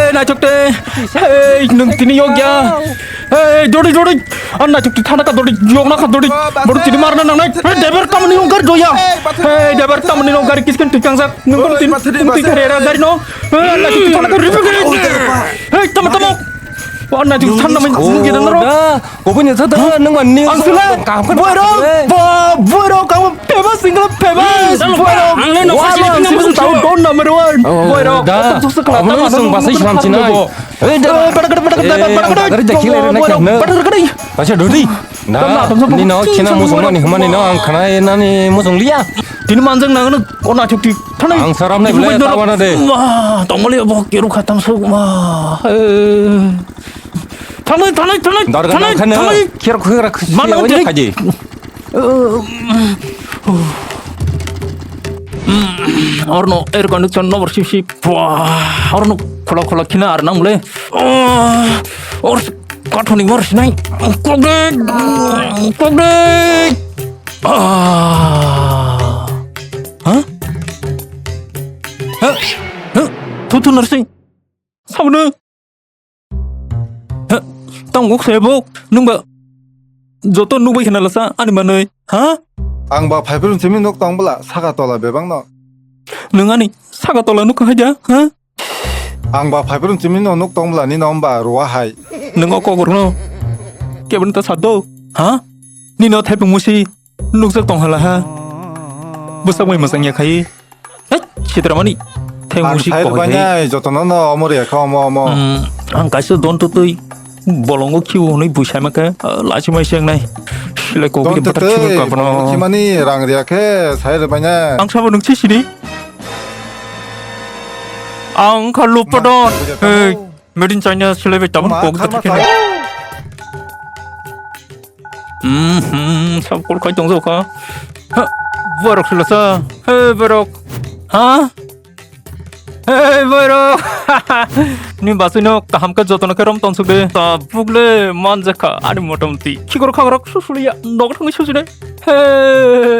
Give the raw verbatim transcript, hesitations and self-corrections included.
Hey, naithok te. Hey, nwng tini yok ya. Hey, dori, dori. An naithok te thana ka dori, yok na ka dori. Boru tini marna nang nai. Hey, deber tamni hung kar doya. Hey, deber tamni hung kar kiskan tu kangsak. Nwng boru tini, tini kare era dari no. Hey, naithok te thana ka ribe kare. Hey, tama, tama. Wa naithok te thana mai mungkin na ro. Koboni tha da nang man ni. Ang sila. Boiro, bo, boiro, kamu Famous single famous. Boy rok. Ang le nokha sini kena muchung tau don number one. Boy rok. Da. Omo no sung basai slam sinai. Hey, da. Pada kada pada kada pada kada. Ada dekhi le na kena. Pada kada. Acha dodi. Da. Ni no kena muchung mani hmani no ang khana nani muchung liya. Tini manjang nang no ona chukti. Thanai. Ang saram nai bole tawana de. Wah, tongmali bo kiru khatam su ma. Thanai thanai thanai. Darga thanai khana. Kira khira khisi. Mana wajah kaji. Orno air condition no bersih sih. Wah, orno khola khola khina ar nang le. Or kathoni mor sinai. Kokde, kokde. Ah. Hah? Hah? Hah? Tutu nursing. Sabunu. Tang guk sebo nungba joto nugbai khna lasa ani manoi, ha? Ang ba phaibrung simi nuk tong bwla saka tola bebang no. Nung ani saka tola nuk hai da, ha? Ang ba phaibrung simi no nuk tong bwla ni nom ba ruwa hai. Nung o kok rwno kebun ta sado, ha? Ni no thai pung musi. Nukjak tong hala ha. Bwsak bai mwchang ya khai. Hei, sitra mani. Thai musi kok hai. Jotono no omo re kha omo omo. Hmm, ang kaisa don tutui. Bolongo khiu hwnwi bui sai ma khe, ah, lachi mai se wngnai. Silai kok bini bwtak khibwi kok no. Khimani rang riya khe sai rwbainai. Ang sabo nung si sini. Ang kha lupa don. Hei, made in China silai bai tabun kok bwtak khibwi. Mhm, sab kol khai tong kha. Ha, borok silasa. Hey, borok. Ha? Hey, borok. Ni basui no kaham khe jotono khe rom tong suk de. Tabuk le manjak kha ani motamti. Khikor khagrok susuliya. Nog thangwi susu de. Hey.